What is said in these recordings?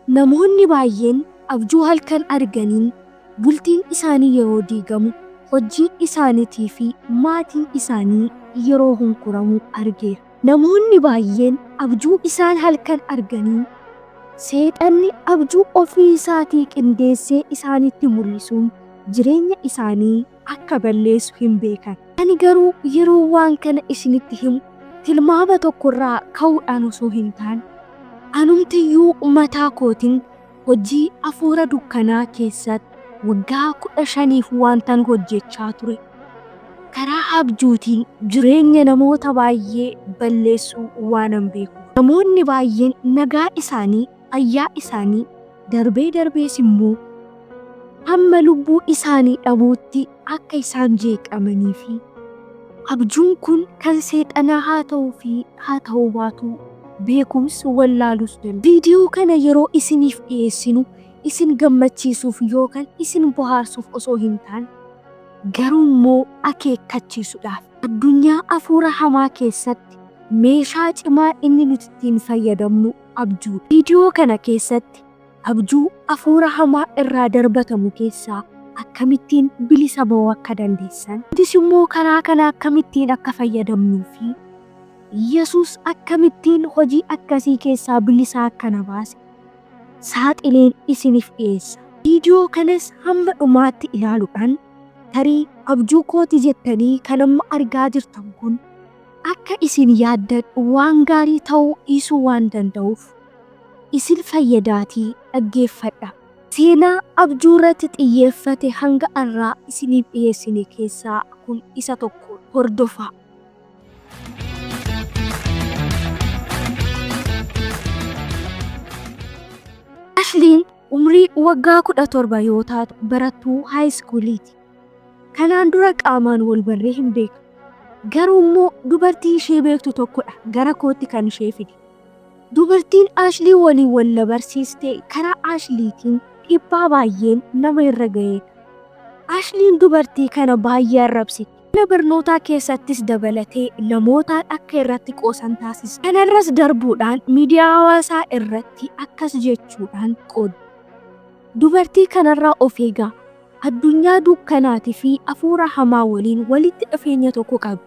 Namoonni baay'een abjuu halkan arganiin bultiin isaanii yeroo diigamu, hojiin isaaniitii fi maatiin isaanii yeroo hunkuramu argeera. Namoonni baay'een abjuu isaan halkan arganiin seexanni abjuu ofii isaatii qindeessee isaanitti mul'isuun jireenya isaanii akka balleessu hin beekan. Ani garuu yeroo waan kana isinitti himu tilmaama tokkorraa ka'uudhaan osoo hin taane, anumtiyyuu mataa kootiin hojii hafuura dukkanaa keessatti waggaa 15f wantan hojjechaa ture karaa abjuutiin jireenya namoota baay'ee balleessuu waanan beekuuf. Namoonni baay'een nagaa isaanii, fayyaa isaanii, darbee darbees immoo hamma lubbuu isaanii dhabuutti akka isaan jeeqamanii fi abjuun kun kan seexanaa haa ta'uu fi haa ta'uu baatu beekumsi wallaalus danda'a. Viidiyoo kana yeroo isiniif dhiyeessinu isin gammachiisuuf yookaan isin bohaarsuuf osoo hin taane, garuu immoo akeekkachiisuudhaaf. Addunyaa hafuura hamaa keessatti meeshaa cimaa inni nuti ittiin fayyadamnu abjuudha. Viidiyoo kana keessatti abjuu hafuura hamaa irraa darbatamu keessaa akkamittiin bilisa ba'uu akka dandeessan, nutis immoo karaa kana akkamittiin akka fayyadamnuu fi Yesuus akkamittiin hojii akkasii keessaa bilisa akka na baase saaxileen isiniif dhiyeessa. Viidiyoo kanas hamma dhumaatti ilaaluudhaan tarii abjuu kooti jettanii kan amma argaa jirtan kun akka isin yaaddan waan gaarii ta'uu dhiisuu waan danda'uuf isin fayyadaatii dhaggeeffadha. Seenaa abjuu irratti xiyyeeffate hanga har'aa isiniif dhiyeessine keessaa kun isa tokko. Hordofaa. Ashliin umrii waggaa 17 yoo taatu barattuu haayiskuuliiti. Kanaan dura qaamaan wal barree hin beeknu. Garuu immoo dubartii ishee beektu tokkodha gara kootti kan ishee fide. Dubartiin Ashlii waliin wal na barsiiste karaa Ashliitiin dhiibbaa baay'een nama irra ga'eedha. Ashliin dubartii kana baay'ee arrabsiti. Mana barnootaa keessattis dabalatee namootaan akka irratti qoosan taasiste. Kanarras darbuudhaan miidiyaa hawaasaa irratti akkas jechuudhaan qooddi. Dubartii kanarraa of eegaa. Addunyaa dukkanaatii fi hafuura hamaa waliin walitti dhufeenya tokko qabdi.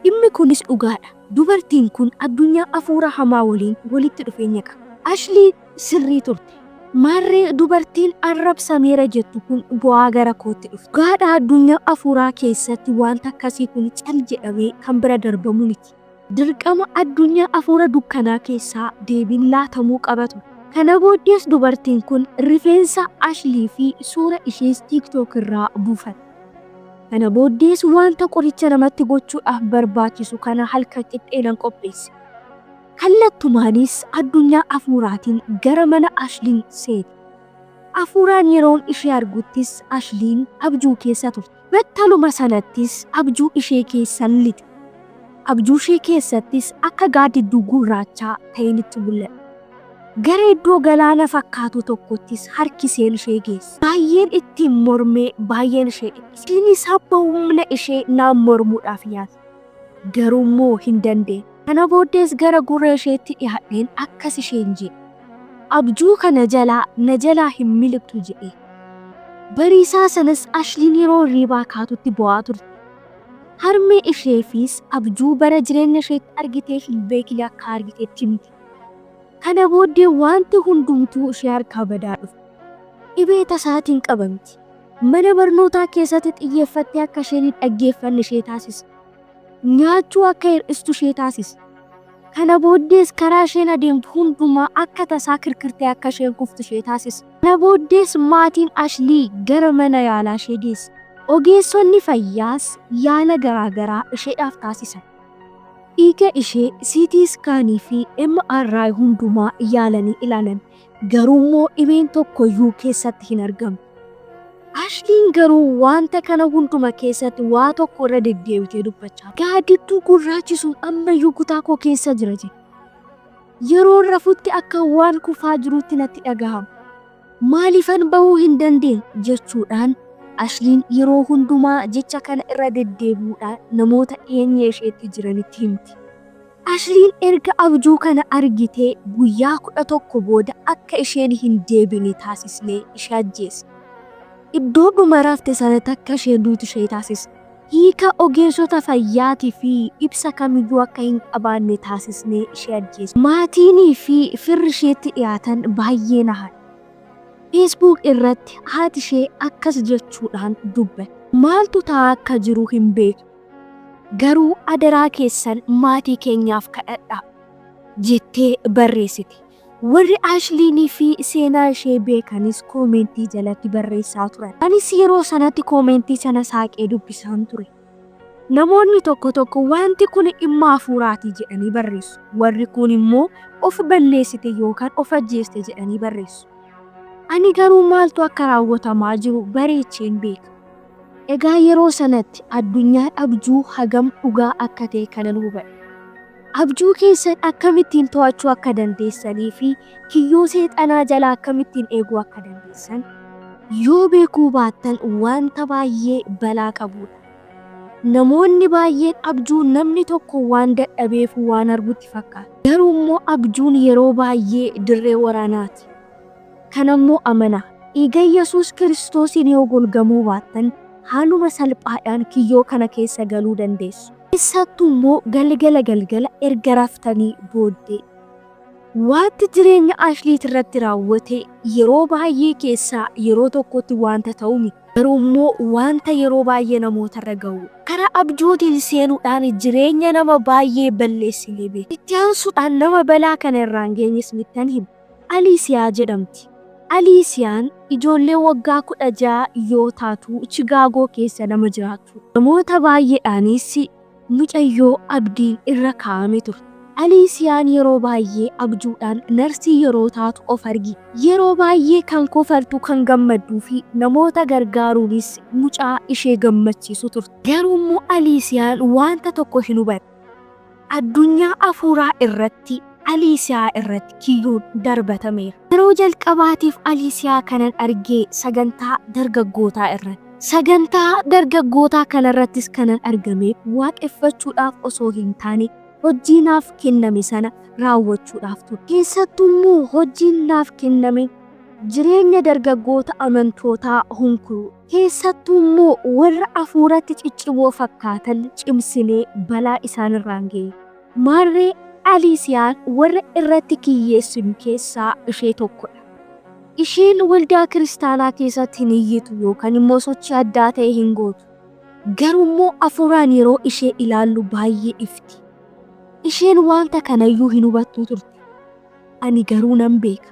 Dhimmi kunis dhugaadha. Dubartiin kun addunyaa hafuura hamaa waliin walitti dhufeenya qabdi. Ashliin sirrii turte. Maarree dubartiin arrabsameera jettu kun bo'aa gara kootti dhufte. Dhugaadha, addunyaa hafuuraa keessatti wanta akkasii kun cal jedhamee kan bira darbamu miti. Dirqama addunyaa hafuura dukkanaa keessaa deebiin laatamuu qaba ture. Kana booddees dubartiin kun rifeensa Ashlii fi suura ishees TikTok irraa buufatte. Kana booddees wanta qoricha namatti gochuudhaaf barbaachisu kana halkan qixxee nan qopheesse. Kallattumaanis addunyaa hafuuraatiin gara mana Ashliin seene. Hafuuraan yeroon ishee arguttis Ashliin abjuu keessa turte. Battaluma sanattis abjuu ishee keessan lixe. Abjuu ishee keessattis akka gaaddidduu gurraachaa ta'een itti mul'adhe. Gara iddoo galaana fakkaatu tokkottis harkiseen ishee geesse. Baay'een ittiin mormee baay'een ishee dhiphise. Isheenis hamma humna ishee naan mormuudhaaf yaalte. Garuu immoo hin dandeenye. Kana booddees gara gurra isheetti dhiyaadheen akkas isheen jedhe. Abjuu kana jalaa na jalaa hin miliqxu jedhe. Bariisaa sanas Ashliin yeroo hirriibaa kaatutti bo'aa turte. Harmee isheefis abjuu bara jireenya isheetti argitee hin beekne akka argitetti himte. Kana booddee wanti hundumtuu ishee harkaa badaa dhufe. Dhibee tasaatiin qabamti. Mana barnootaa keessatti xiyyeeffattee akka isheen hin dhaggeeffanne ishee taasisa. Nyaachuu akka hir'istu ishee taasisa. Kana booddees karaa isheen adeemtu hundumaa akka tasaa kirkirtee akka isheen kuftu ishee taasisa. Kana booddees maatiin Ashlii gara mana yaalaa ishee geesse. Ogeessonni fayyaas yaala garaagaraa isheedhaaf taasisan. Dhiiga ishee CT scan fi MRI hundumaa yaalanii ilaalan. Garuu immoo dhibeen tokkoyyuu keessatti hin argamne. Ashliin garuu wanta kana hunduma keessatti waa tokko irra deddeebitee dubbachaa. Gaaddidduu gurraachi sun ammayyuu kutaa koo keessa jira jedhe. Yeroon rafutti akka waan kufaa jiruutti natti dhagahama. Maaliifan bahuu hin dandeenye jechuudhaan Ashliin yeroo hundumaa jecha kana irra deddeebi'uudhaan namoota dhiyeenya isheetti jiranitti himti. Ashliin erga abjuu kana argitee guyyaa 11 booda akka isheen hin deebine taasisnee ishee ajjeesne. Iddoodhuma rafte sanatti akka isheen duutu ishee taasisne. Hiika ogeessota fayyaatii fi ibsa kamiyyuu akka hin qabaanne taasisnee ishee ajjeesne. Maatiinii fi firri isheetti dhiyaatan baay'ee nahan. Facebook irratti haati ishee akkas jechuudhaan dubbatte. Maaltu ta'aa akka jiru hin beeknu. Garuu adaraa keessan maatii keenyaaf kadhadhaa, jettee barreessite. Warri Ashliinii fi seenaa ishee beekanis koomentii jalatti barreessaa turan. Anis yeroo sanatti koomentii sana saaqee dubbisaan ture. Namoonni tokko tokko wanti kun dhimma hafuuraati jedhanii barreessu. Warri kun immoo of balleessite yookaan of ajjeeste jedhanii barreessu. Ani garuu maaltu akka raawwatamaa jiru bareecheen beeka. Egaa yeroo sanatti addunyaan abjuu hagam dhugaa akka ta'e kanan hubadhe. Abjuu keessan akkamittiin to'achuu akka dandeessanii fi kiyyoo seexanaa jalaa akkamittiin eeguu akka dandeessan yoo beekuu baattan wanta baay'ee balaa qabudha. Namoonni baay'een abjuu namni tokko waan dadhabeef waan argutti fakkaata. Garuu immoo abjuun yeroo baay'ee dirree waraanaati. Kanammoo amanaa. Dhiiga Yesuus Kiristoosiin yoo golgamuu baattan haaluma salphaadhaan kiyyoo kana keessa galuu dandeessu. Keessattuu immoo galgala galgala erga raftanii booddee. Wanti jireenya Ashliit irratti raawwate yeroo baay'ee keessaa yeroo tokkotti wanta ta'u miti. Garuu immoo wanta yeroo baay'ee namootarra ga'udha. Karaa abjuutiin seenuudhaan jireenya nama baay'ee balleessinee beekna. Itti aansuudhaan nama balaa kana irraan geenye isinittan hima. Aliisiyaa jedhamti. Aliisiyaan ijoollee waggaa 16 yoo taatu Chigaagoo keessa nama jiraattudha. Namoota baay'eedhaanis mucayyoo abdiin irra kaa'ame turte. Aliisiyaan yeroo baay'ee abjuudhaan narsii yeroo taatu of argiti. Yeroo baay'ee kan kofaltu, kan gammadduu fi namoota gargaaruunis mucaa ishee gammachiisu turte. Garuu immoo Aliisiyaan wanta tokko hin hubanne. Addunyaa hafuuraa irratti Aliisiyaa irratti kiyyoon darbatameera. Yeroo jalqabaatiif Aliisiyaa kanan arge sagantaa dargaggootaa irratti. Sagantaa dargaggootaa kanarrattis kanan argameef waaqeffachuudhaaf osoo hin taane hojii naaf kenname sana raawwachuudhaaf ture. Keessattuu immoo hojiin naaf kenname jireenya dargaggoota amantootaa hunkuruu. Keessattuu immoo warra hafuuratti ciccimoo fakkaatan cimsinee balaa isaanirraan geenye. Maarree Aliisiyaan warra irratti kiyyeessinu keessaa ishee tokkodha. Isheen waldaa kiristaanaa keessatti hin iyyitu yookaan immoo sochii addaa ta'e hin gootu. Garuu immoo hafuuraan yeroo ishee ilaallu baay'ee ifti. Isheen wanta kanayyuu hin hubattu turte. Ani garuu nan beeka.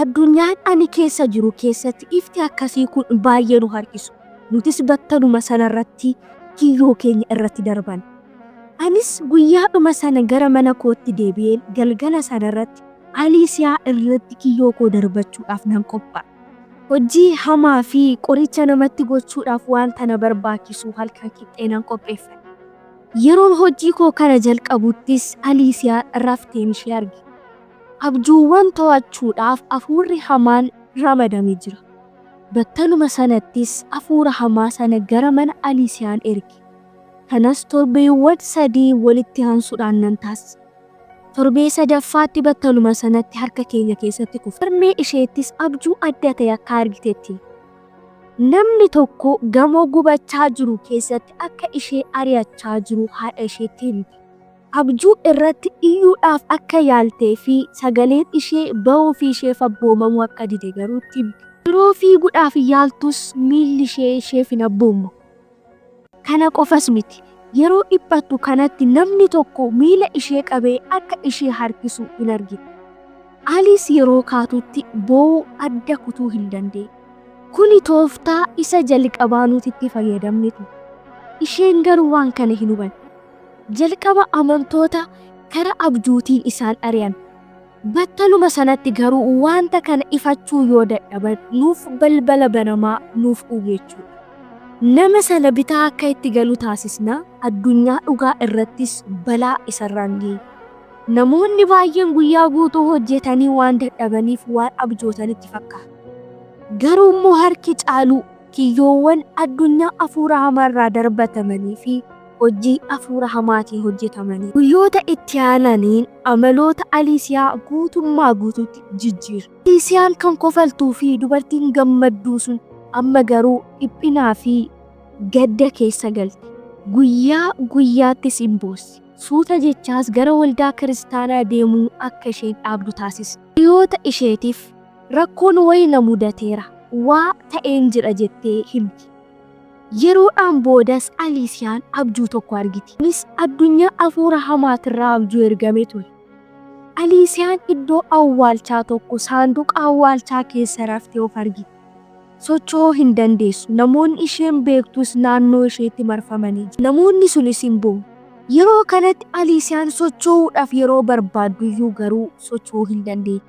Addunyaan ani keessa jiru keessatti ifti akkasii kun baay'ee nu harkisu. Nutis battaluma sanarratti kiyyoo keenya irratti darban. Anis guyyaadhuma sana gara mana kootti deebi'een galgala sanarratti Aliisiyaa irratti kiyyoo koo darbachuudhaaf nan qophaa'e. Hojii hamaa fi qoricha namatti gochuudhaaf wanta na barbaachisu halkan qixxee nan qopheeffadhe. Yeroon hojii koo kana jalqabuttis Aliisiyaa rafteen ishee arge. Abjuuwwan to'achuudhaaf hafuurri hamaan ramadamee jira. Battaluma sanattis hafuura hamaa sana gara mana Aliisiyaan erge. Kanas torbeewwan 3 walitti aansuudhaan nan taasise. Torbee sadaffaatti battaluma sanatti harka keenya keessatti kufte. Harmee isheettis abjuu adda ta'e akka argitetti. Namni tokko gamoo gubachaa jiru keessatti akka ishee ari'achaa jiru haadha isheetti himte. Abjuu irratti iyyuudhaaf akka yaaltee fi sagaleen ishee ba'uu fi isheef abboomamuu akka dide garuu itti himte. Yeroo fiiguudhaaf yaaltus miilli ishee isheef hin abboomamu. Kana qofas miti, yeroo dhiphattu kanatti namni tokko miila ishee qabee akka ishee harkisu in argite. Aliis yeroo kaatutti boo'uu adda kutuu hin dandeenye. Kuni tooftaa isa jalqabaa nuti itti fayyadamne ture. Isheen garuu waan kana hin hubanne. Jalqaba amantoota kara abjuutiin isaan ari'an. Battaluma sanatti garuu wanta kana ifachuu yoo dadhaban nuuf balbala banamaa nuuf uumu jechuudha. Nama sana bitaa akka itti galu taasisna, addunyaa dhugaa irrattis balaa isarraan geenya. Namoonni baay'een guyyaa guutuu hojjetanii waan dadhabaniif waan abjootan itti fakkaata. Garuu immoo harki caalu kiyyoowwan addunyaa hafuura hamaarraa darbatamanii fi hojii hafuura hamaatiin hojjetamanii. Guyyoota itti aananiin amaloota Aliisiyaa guutummaa guutuutti jijjiira. Aliisiyaan kan kofaltuu fi dubartiin gammadduu sun amma garuu dhiphinaa fi gadda keessa galte. Guyyaa guyyaattis hin boossi. Suuta jechaas gara waldaa kiristaanaa deemuu akka isheen dhaabdu taasise. Hiriyoota isheetiif rakkoon wayii na mudateera, waa ta'een jira jettee himti. Yeroodhaan boodas Aliisiyaan abjuu tokko argiti. Kunis addunyaa hafuura hamaatirraa abjuu ergame ture. Aliisiyaan iddoo awwaalchaa tokko saanduqa awwaalchaa keessa raftee of argiti. Socho'uu hin dandeessu. Namoonni isheen beektus naannoo isheetti marfamanii jiru. Namoonni sunis hin boo'u. Yeroo kanatti Aliisiyaan socho'uudhaaf yeroo barbaaddu iyyuu garuu socho'uu hin dandeenye.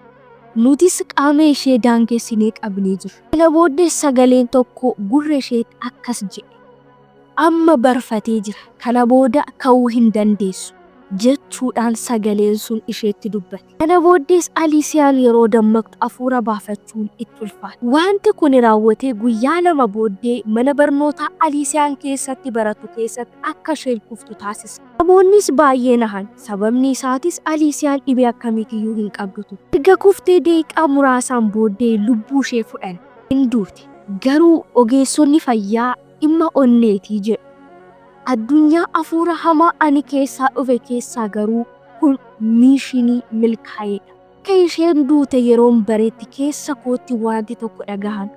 Nutis qaama ishee daangessinee qabnee jirra. Kana booddee sagaleen tokko gurra isheetti akkas jedhe. Amma barfatee jira. Kana booda ka'uu hin dandeessu. Jechuudhaan sagaleen sun isheetti dubbate. Kana booddees Aliisiyaan yeroo dammaqxu hafuura baafachuun itti ulfaate. Wanti kun raawwatee guyyaa 2 booddee mana barnootaa Aliisiyaan keessatti barattu keessatti akka isheen kuftu taasise. Namoonnis baay'ee nahan. Sababni isaatis Aliisiyaan dhibee akkamiitiyyuu hin qabdu turte. Erga kuftee daqiiqaa muraasaan booddee lubbuu ishee fudhan. Hin duute. Garuu ogeessonni fayyaa dhimma onneetii jedhu. Addunyaa hafuura hamaa ani keessaa dhufe keessaa garuu kun miishinii milkaa'eedha. Akka isheen duute yeroon baretti keessa kootti wanti tokko dhagahame.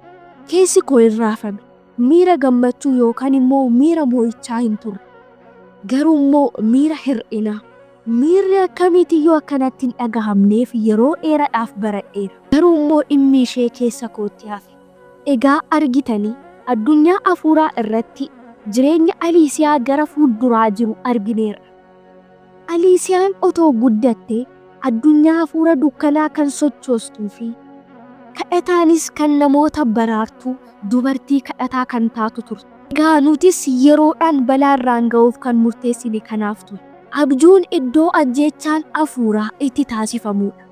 Keessi koo hin raafame. Miira gammachuu yookaan immoo miira mo'ichaa hin turre. Garuu immoo miira hir'inaa. Miirri akkamiitiyyuu akkanatti hin dhagahamneef yeroo dheeraadhaaf baradheera. Garuu immoo dhimmi ishee keessa kootti hafe. Egaa argitanii, addunyaa hafuuraa irratti jireenya Aliisiyaa gara fuulduraa jiru argineerra. Aliisiyaan otoo guddattee addunyaa hafuura dukkanaa kan sochoostuu fi kadhataanis kan namoota baraartu dubartii kadhataa kan taatu turte. Egaa nutis yeroodhaan balaa irraan ga'uuf kan murteessine kanaaf ture. Abjuun iddoo ajjeechaan hafuuraa itti taasifamuudha.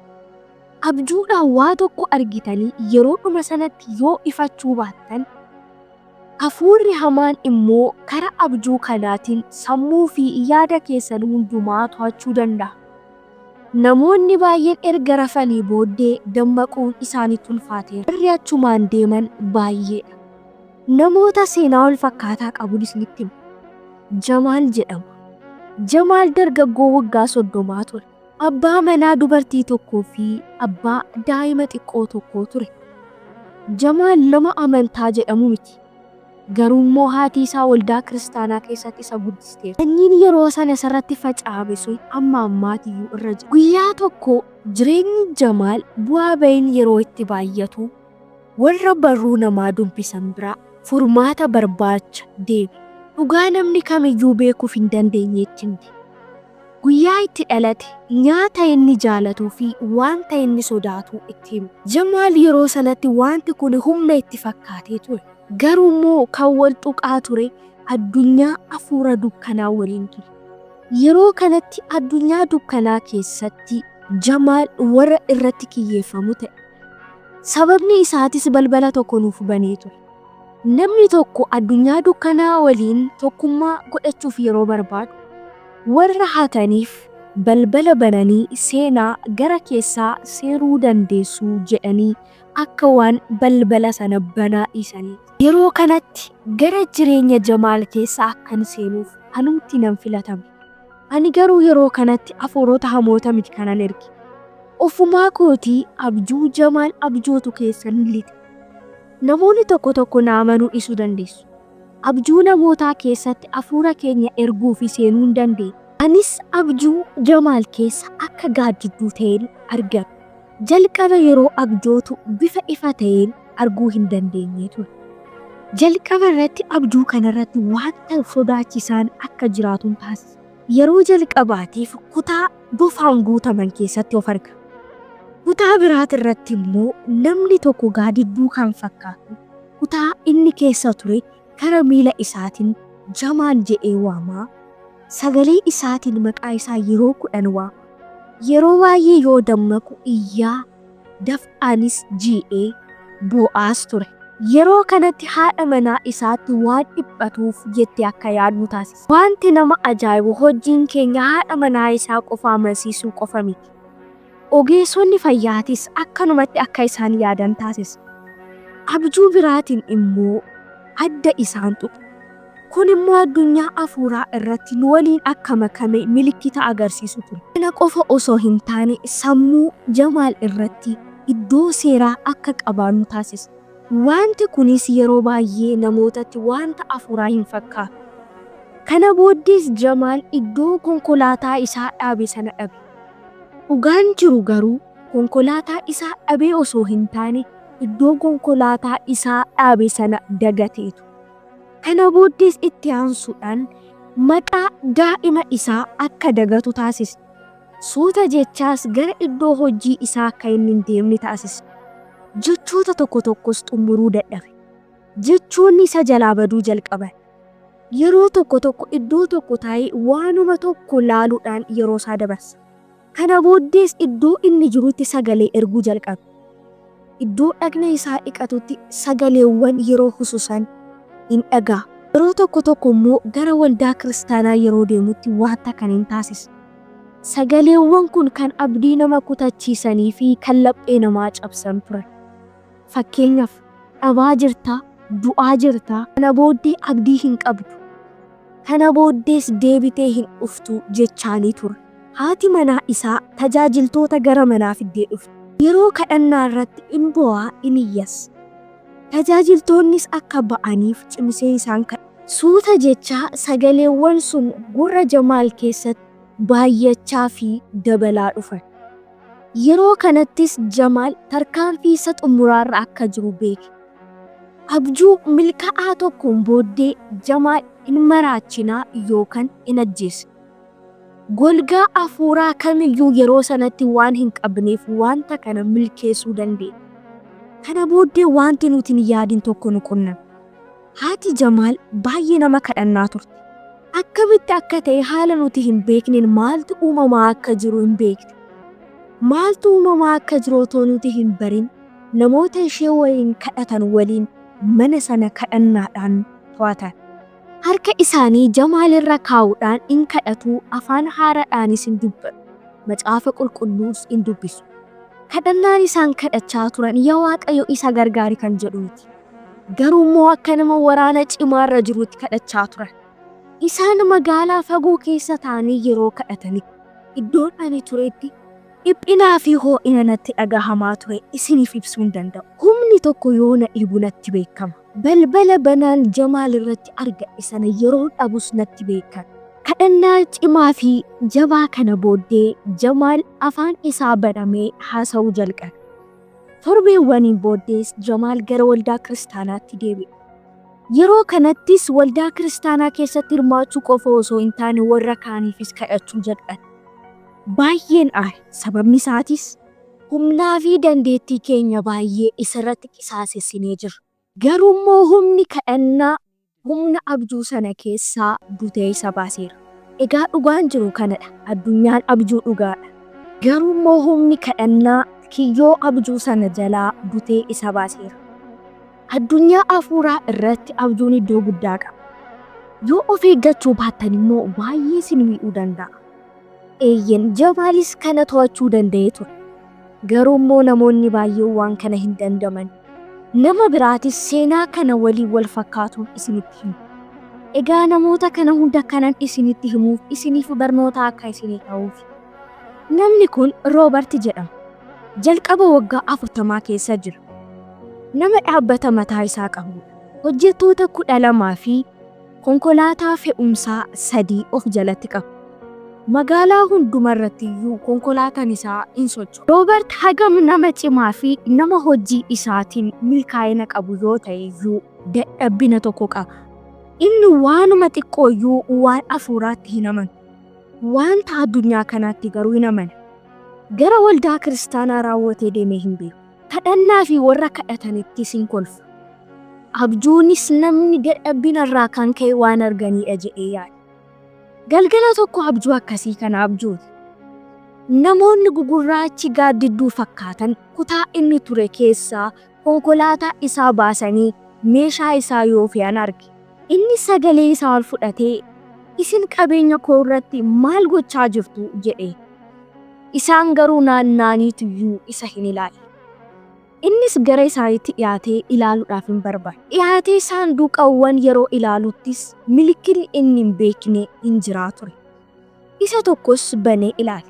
Abjuudhaan waa tokko argitanii yeroodhuma sanatti yoo ifachuu baattan, hafuurri hamaan immoo karaa abjuu kanaatiin sammuu fi yaada keessan hundumaa to'achuu danda'a. Namoonni baay'een erga rafanii booddee dammaquun isaanitti ulfaateera. Warri achumaan deeman baay'eedha. Namoota seenaa wal fakkaataa qabuun isinitti hima. Jamaal jedhama. Jamaal dargaggoo waggaa 30 ture. Abbaa manaa dubartii tokkoo fi abbaa daa'ima xiqqoo tokkoo ture. Jamaal nama amantaa jedhamu miti. Garuu immoo haati isaa waldaa kiristaanaa keessatti isa guddisteerti. Sanyiin yeroo sana isarratti faca'ame sun amma ammaatiyyuu irra jira. Guyyaa tokko jireenyi Jamaal bu'aa ba'iin yeroo itti baay'atu warra barruu namaa dubbisan biraa furmaata barbaacha deeme. Dhugaa namni kamiyyuu beekuuf hin dandeenye itti himte. Guyyaa itti dhalate, nyaata inni jaalatuu fi wanta inni sodaatu itti hime. Jamaal yeroo sanatti wanti kun humna itti fakkaatee ture. Garuu immoo kan wal tuqaa ture addunyaa hafuura dukkanaa waliin ture. Yeroo kanatti addunyaa dukkanaa keessatti Jamaal warra irratti kiyyeeffamu ta'e. Sababni isaatis balbala tokko nuuf banee ture. Namni tokko addunyaa dukkanaa waliin tokkummaa godhachuuf yeroo barbaadu, warra hataniif balbala bananii seenaa gara keessaa seenuu dandeessu jedhanii akka waan balbala sana banaa dhiisanii. Yeroo kanatti gara jireenya Jamaal keessa akkan seenuuf anumti nan filatame. Ani garuu yeroo kanatti hafuurota hamoota miti kanan erge. Ofumaa kootii abjuu Jamaal abjootu keessan lixe. Namoonni tokko tokko na amanuu dhiisuu dandeessu. Abjuu namootaa keessatti hafuura keenya erguu fi seenuu hin dandeenya. Anis abjuu Jamaal keessa akka gaaddidduu ta'een argame. Jalqaba yeroo abjootu bifa ifa ta'een arguu hin dandeenye ture. Jalqaba irratti abjuu kanarratti wanta sodaachisaan akka jiraatuun taasise. Yeroo jalqabaatiif kutaa bofaan guutaman keessatti of arga. Kutaa biraati irratti immoo namni tokko gaadidduu kan fakkaatu kutaa inni keessa ture kara miila isaatiin Jamaal jedhee waamaa, sagalee isaatiin maqaa isaa yeroo 10 waama. Yeroo baay'ee yoo dammaqu iyyaa, dafqaanis jiidhee, boo'aas ture. Yeroo kanatti haadha manaa isaatti waan dhiphatuuf jettee akka yaadnu taasisa. Wanti nama ajaa'ibu hojiin keenya haadha manaa isaa qofa amansiisuu qofa miti. Ogeessonni fayyaatis akkanumatti akka isaan yaadan taasisa. Abjuu biraatiin immoo adda isaan tuqe. Kun immoo addunyaa hafuuraa irratti nu waliin akka makame milikkita agarsiisu ture. Kana qofa osoo hin taane sammuu Jamaal irratti iddoo seeraa akka qabaannu taasisa. Wanti kunis yeroo baay'ee namootatti wanta hafuuraa hin fakkaatu. Kana booddees Jamaal iddoo konkolaataa isaa dhaabe sana dhabe. Dhugaan jiru garuu konkolaataa isaa dhabee osoo hin taane iddoo konkolaataa isaa dhaabe sana dagateetu. Kana booddees itti aansuudhaan maqaa daa'ima isaa akka dagatu taasise. Suuta jechaas gara iddoo hojii isaa akka inni hin deemne taasise. Jechoota tokko tokkos xumuruu dadhabe. Jechoonni isa jalaa baduu jalqaban. Yeroo tokko tokko iddoo tokko taa'ee waanuma tokko laaluudhaan yeroo isaa dabarsa. Kana booddees iddoo inni jirutti sagalee erguu jalqabe. Iddoo dhagna isaa dhiqatutti sagaleewwan yeroo hususan in dhaga'a. Yeroo tokko tokko immoo gara waldaa kiristaanaa yeroo deemutti wanta kan hin taasisa. Sagaleewwan kun kan abdii nama kutachiisanii fi kan laphee namaa cabsan turan. Fakkeenyaaf, dhabaa jirtaa, du'aa jirtaa, kana booddee abdii hin qabdu. Kana booddees deebitee hin dhuftu jechaanii ture. Haati manaa isaa tajaajiltoota gara manaa fiddee dhufte. Yeroo kadhannaa irratti in bo'aa in iyyas. Tajaajiltoonnis akka ba'aniif cimsee isaan kadhate. Suuta jechaa sagaleewwan sun gurra Jamaal keessatti baay'achaa fi dabalaa dhufan. Yeroo kanattis Jamaal tarkaanfii isa xumuraarra akka jiru beeke. Abjuu milkaa'aa tokkoon booddee Jamaal hin maraachinaa yookaan hin ajjeesne. Golgaa hafuuraa kamiyyuu yeroo sanatti waan hin qabneef wanta kana milkeessuu danda'e. Kana booddee wanti nuti hin yaadin tokko nu qunname. Haati Jamaal baay'ee nama kadhannaa turte. Akkamitti akka ta'e haala nuti hin beekneen maaltu uumamaa akka jiru hin beekne. Maaltu uumamaa akka jiru otoo nuti hin barin namoota ishee waliin kadhatan waliin mana sana kadhannaadhaan to'atan. Harka isaanii Jamaal irra kaa'uudhaan in kadhatu, afaan haaraadhaanis in dubbatu. Macaafa qulqulluus in dubbisu. Kadhannaan isaan kadhachaa turan yaa Waaqayyo isa gargaari kan jedhuuti. Garuu immoo akka nama waraana cimaarra jirutti kadhachaa turan. Isaan magaalaa fagoo keessa taa'anii yeroo kadhatanitti iddoon ani turetti dhiphinaa fi ho'ina natti dhagahamaa ture isiniif ibsuu hin danda'u. Humni tokko yoo na dhibu natti beekama. Balbala banaan Jamaal irratti argadhe sana yeroo dhabus natti beekama. Kadhannaa cimaa fi jabaa kana booddee Jamaal afaan isaa banamee haasa'uu jalqabe. Torbeewwaniin booddees Jamaal gara waldaa kiristaanaatti deebi'e. Yeroo kanattis waldaa kiristaanaa keessatti hirmaachuu qofa osoo hin taane warra kaaniifis kadhachuu jalqabe. Baay'een aare. Sababni isaatis humnaa fi dandeettii keenya baay'ee isarratti qisaasessinee jirra. Garuu immoo humni kadhannaa humna abjuu sana keessaa butee isa baaseera. Egaa dhugaan jiru kanadha. Addunyaan abjuu dhugaadha. Garuu immoo humni kadhannaa kiyyoo abjuu sana jalaa butee isa baaseera. Addunyaa hafuuraa irratti abjuun iddoo guddaa qaba. Yoo of eeggachuu baattan immoo baay'ee isin miidhuu danda'a. Eeyyen Jamaalis kana to'achuu danda'ee ture. Garuu immoo namoonni baay'een waan kana hin dandaman. Nama biraatis seenaa kana waliin wal fakkaatuun isinitti himu. Egaa namoota kana hunda kanan isinitti himuuf isiniif barnoota akka isinii ta'uuf. Namni kun Roobert jedhama. Jalqaba waggaa 40 keessa jira. Nama dhaabbata mataa isaa qabudha. Hojjettoota 12 fi konkolaataa fe'umsaa 3 of jalatti qaba. Magaalaa hundumarratti iyyuu konkolaataan isaa in socho'a. Roobert hagam nama cimaa fi nama hojii isaatiin milkaa'ina qabu yoo ta'e iyyuu dadhabbina tokko qaba. Inni waanuma xiqqoo iyyuu waan hafuuraatti hin amanu. Wanta addunyaa kanaatti garuu hin amana. Gara waldaa kiristaanaa raawwatee deemee hin beeku. Kadhannaa fi warra kadhatanittis hin kolfa. Abjuunis namni dadhabbina irraa kan ka'e waan arganidha jedhee yaada. Galgala tokko abjuu akkasii kana abjoote. Namoonni gugurraachi gaaddidduu fakkaatan kutaa inni ture keessaa Konkolaataa isaa baasanii meeshaa isaa yoo fe'an arge. Inni sagalee isaa ol fudhatee, "Isin qabeenya koo irratti maal gochaa jirtu?" jedhe. Isaan garuu naanna'aniituyyuu isa hin ilaalle. Innis gara isaaniitti dhiyaatee ilaaluudhaaf hin barbaade. Dhiyaatee saanduqawwan yeroo ilaaluttis milikinni inni hin beekne hin jiraa ture. Isa tokkos banee ilaale.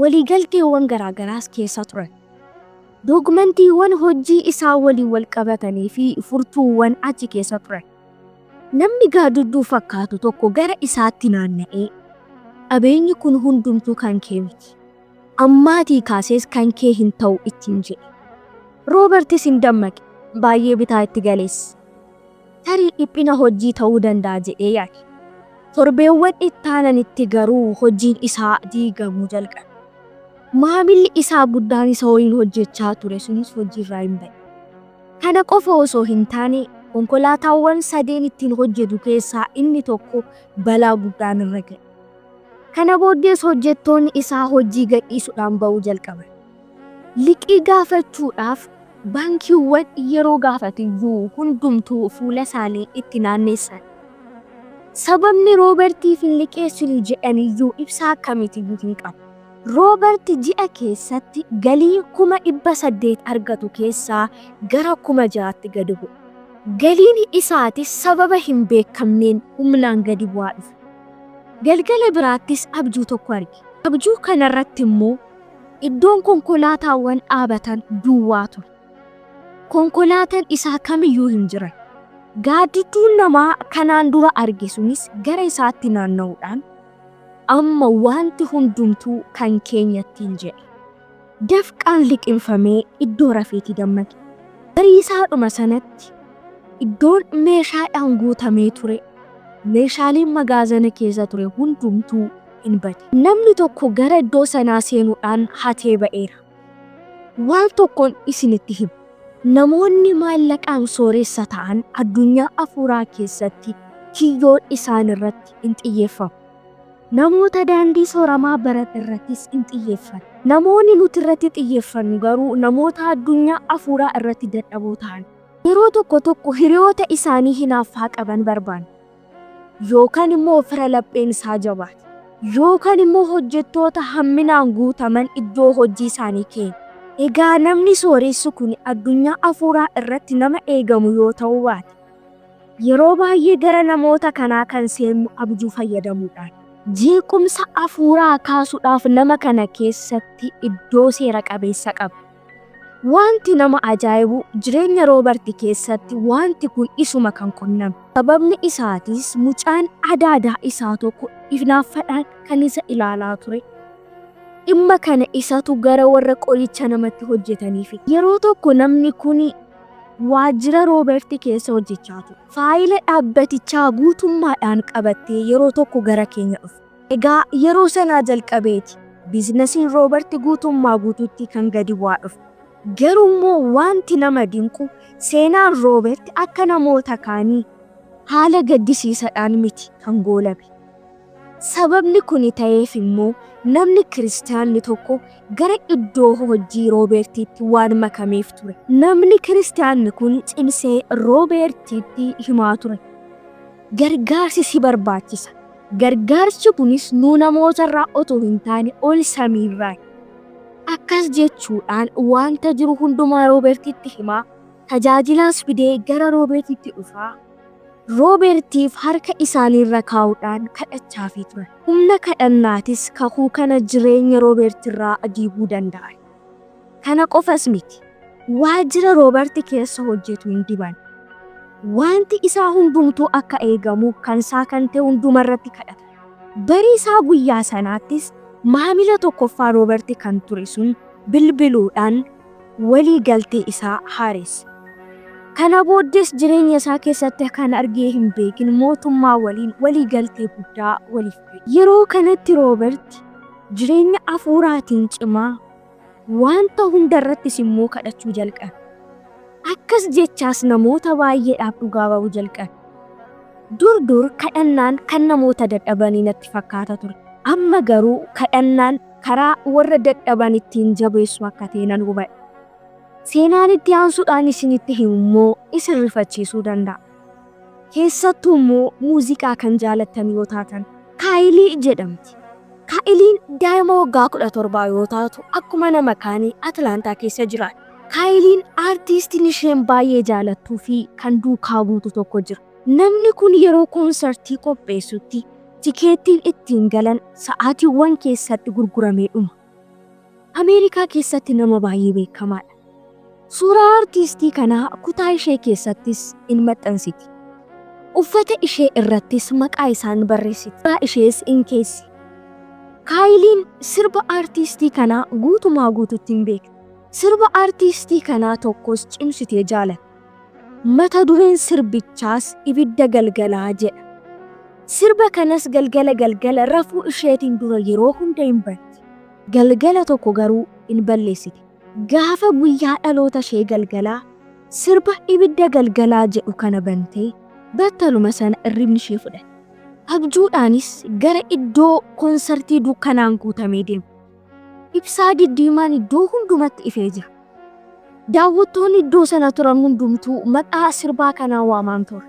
Waliigalteewwan garaagaraas keessa turan. Dookumantiiwwan hojii isaa waliin wal qabatanii fi furtuuwwan achi keessa turan. Namni gaaddidduu fakkaatu tokko gara isaatti naanna'ee, "Qabeenyi kun hundumtuu kan kee miti. Ammaatii kaasees kan kee hin ta'u," ittiin jedhe. Roobertis hin dammaqe. Baay'ee bitaa itti galees. Tarii dhiphina hojii ta'uu danda'a jedhee yaade. Torbeewwan itti aananitti garuu hojiin isaa diigamuu jalqabe. Maamilli isaa guddaan isa waliin hojjechaa ture sunis hojiirraa hin ba'e. Kana qofa osoo hin taane, konkolaataawwan sadeen ittiin hojjetu keessaa inni tokko balaa guddaan irra ga'e. Kana booddees hojjettoonni isaa hojii gadhiisuudhaan ba'uu jalqaban. Liqii gaafachuudhaaf baankiiwwan yeroo gaafatiyyuu hundumtuu fuula isaanii itti naannessan. Sababni Roobertiif hin liqeessinu jedhaniyyuu ibsaa akkamiitiyyuu hin qabu. Roobert ji'a keessatti galii 800,000 argatu keessaa gara 6,000tti gadi bu'e. Galiin isaatis sababa hin beekamneen humnaan gadi bu'aa dhufe. Galgala biraattis abjuu tokko arge. Abjuu kanarratti immoo iddoon konkolaataawwan dhaabatan duwwaa ture. Konkolaataan isaa kamiyyuu hin jiran. Gaaddidduun namaa kanaan dura arge sunis gara isaatti naanna'uudhaan, "Amma wanti hundumtuu kan keenyattiin," jedhe. Dafqaan liqimfamee iddoo rafeetii dammaqe. Bariisaadhuma sanatti iddoon meeshaadhaan guutamee ture, meeshaaleen magaazana keessa ture hundumtuu hin bade. Namni tokko gara iddoo sanaa seenuudhaan hatee ba'eera. Waan tokkoon isinitti hima. Namoonni maallaqaan sooressa ta'an addunyaa afuuraa keessatti kiyyoon isaan irratti hin xiyyeeffamu. Namoota daandii sooramaa baran irrattis hin xiyyeeffatu. Namoonni nuti irratti xiyyeeffannu garuu namoota addunyaa afuuraa irratti dadhaboo ta'an. Yeroo tokko tokko hiriyoota isaanii hinaaffaa qaban barbaanna. Yookaan immoo fira lapheen isaa jabaate. Yookaan immoo hojjettoota hamminaan guutaman iddoo hojii isaanii keenya. Egaa namni sooressi kun addunyaa afuuraa irratti nama eegamu yoo ta'uu baate, yeroo baay'ee gara namoota kanaa kan seennu abjuu fayyadamuudhaan. Jeequmsa afuuraa kaasuudhaaf nama kana keessatti iddoo seera qabeessa qaba. Wanti nama ajaa'ibu, jireenya Rooberti keessatti wanti kun isuma kan qunname. Sababni isaatis mucaan adaadaa isaa tokko hinaaffaadhaan kan isa ilaalaa ture. Dhimma kana isatu gara warra qoricha namatti hojjetaniif. Yeroo tokko namni kun waajjira Rooberti keessa hojjechaa ture. Faayila dhaabbatichaa guutummaadhaan qabattee yeroo tokko gara keenya dhufe. Egaa yeroo sanaa jalqabeeti biizinasiin Rooberti guutummaa guutuutti kan gadi bu'aa dhufe. Garuu immoo wanti nama dinqu, seenaan Rooberti akka namoota kaanii haala gaddisiisaadhaan miti kan goolabe. Sababni kun ta'eef immoo namni kiristaanni tokko gara iddoo hojii Roobertiitti waan makameef ture. Namni kiristaanni kun cimsee Roobertiitti himaa ture. "Gargaarsi si barbaachisa. Gargaarsi kunis nu namootarraa otoo hin taane ol samiirraa." Akkas jechuudhaan wanta jiru hundumaa Roobertitti himaa, tajaajilaas fidee gara Roobertitti dhufaa. Roobertiif harka isaaniirra kaa'uudhaan kadhachaafii turan. Humna kadhannaatis kakuu kana jireenya Roobertirraa diiguu danda'an. Kana qofas miti. Waajjira Rooberti keessa hojjetu hin diban. Wanti isaa hundumtuu akka eegamu kan isaa kan ta'e hundumarratti kadhatan. Bariisaa guyyaa sanaattis maamila tokkoffaa Rooberti kan ture sun bilbiluudhaan walii galtee isaa haaresse. Kana booddees jireenya isaa keessatti kan argee hin beekin mootummaa waliin walii galtee guddaa waliif gale. Yeroo kanatti Rooberti jireenya afuuraatiin cimaa, wanta hundarrattis immoo kadhachuu jalqabe. Akkas jechaas namoota baay'eedhaaf dhugaa ba'uu jalqabe. "Dur dur kadhannaan kan namoota dadhabanii natti fakkaata ture. Amma garuu kadhannaan karaa warra dadhaban ittiin jabeessu akka ta'e nan hubadhe. Seenaan itti aansuudhaan isinitti himu immoo isin rifachiisuu danda'a. Keessattuu immoo muuziqaa kan jaalattan yoo taatan. Kaayilii jedhamti. Kaayiliin daa'ima waggaa 17 yoo taatu akkuma nama kaanii Atlaantaa keessa jiraatti. Kaayiliin aartiistiin isheen baay'ee jaalattuu fi kan duukaa buutu tokko jira. Namni kun yeroo koonsartii qopheessutti tikeettiin ittiin galan sa'aatiiwwan keessatti gurguramee dhuma. Ameerikaa keessatti nama baay'ee beekamaadha. Suuraa aartiistii kanaa kutaa ishee keessattis in maxxansiti. Uffata ishee irrattis maqaa isaan barreessiti. Suuraa ishees in keessi. Kaayiliin sirba aartiistii kanaa guutumaa guututti hin beekti. Sirba aartiistii kanaa tokkos cimsitee jaalatti. Mata dureen sirbichaas Ibidda Galgalaa jedha. Sirba kanas galgala galgala rafuu isheetiin dura yeroo hunda hin banti. Galgala tokko garuu in balleessite. Gaafa guyyaa dhaloota ishee galgalaa sirba Ibidda Galgalaa jedhu kana bantee battaluma sana irribni ishee fudhate. Abjuudhaanis gara iddoo konsartii dukkanaan guutamee deemte. Ibsaa diddiimaan iddoo hundumatti ifee jira. Daawwattoonni iddoo sana turan hundumtuu maqaa sirbaa kanaa waamaan ture.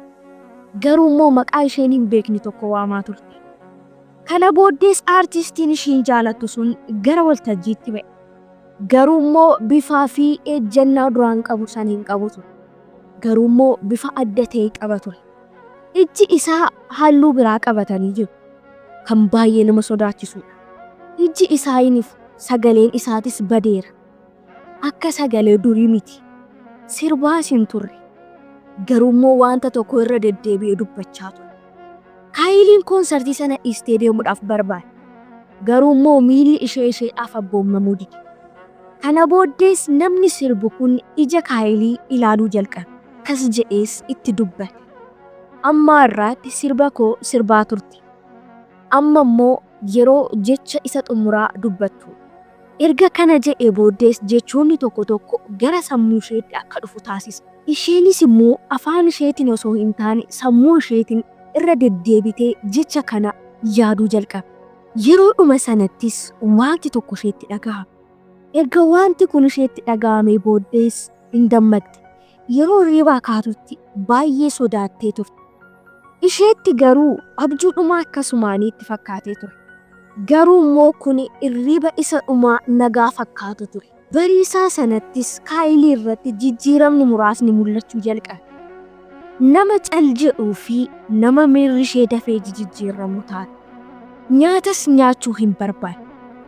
Garuu immoo maqaa isheen hin beekne tokko waamaa turte. Kana booddees aartistiin ishiin jaalattu sun gara waltajjiitti ba'e. Garuu immoo bifaa fi ejjennaa duraan qabu san hin qabu ture. Garuu immoo bifa adda ta'e qaba ture. Ijji isaa halluu biraa qabatanii jiru. Kan baay'ee nama sodaachisudha. Ijji isaa hin ifu, sagaleen isaatis badeera. Akka sagalee durii miti. Sirbaas hin turre. Garuu immoo wanta tokko irra deddeebi'ee dubbachaa ture. Kaayiliin koonsartii sana dhiistee deemuudhaaf barbaade. Garuu immoo miilli ishee isheedhaaf abboommamuu dide. Kana booddees namni sirbu kun ija Kaayilii ilaaluu jalqabe. Akkas jedhees itti dubbate. Amma har'aatti sirba koo sirbaa turte. Amma immoo yeroo jecha isa xumuraa dubbattu. Erga kana jedhee booddees jechoonni tokko tokko gara sammuu isheetti akka dhufu taasise. Isheenis immoo afaan isheetiin osoo hin taane sammuu isheetiin irra deddeebitee jecha kana yaaduu jalqabde. Yeroodhuma sanattis wanti tokko isheetti dhagahame. Erga wanti kun isheetti dhaga'amee booddees hin dammaqxe. Yeroo hirribaa kaatutti baay'ee sodaattee turte. Isheetti garuu abjuudhuma akkasumaanii itti fakkaatee ture. Garuu immoo kun hirriba isa dhumaa nagaa fakkaatu ture. Bariisaa sanattis Kaayilii irratti jijjiiramni muraasni mul'achuu jalqabe. Nama cal jedhuu fi nama miirri ishee dafee jijijjiiramu taate. Nyaatas nyaachuu hin barbaanne.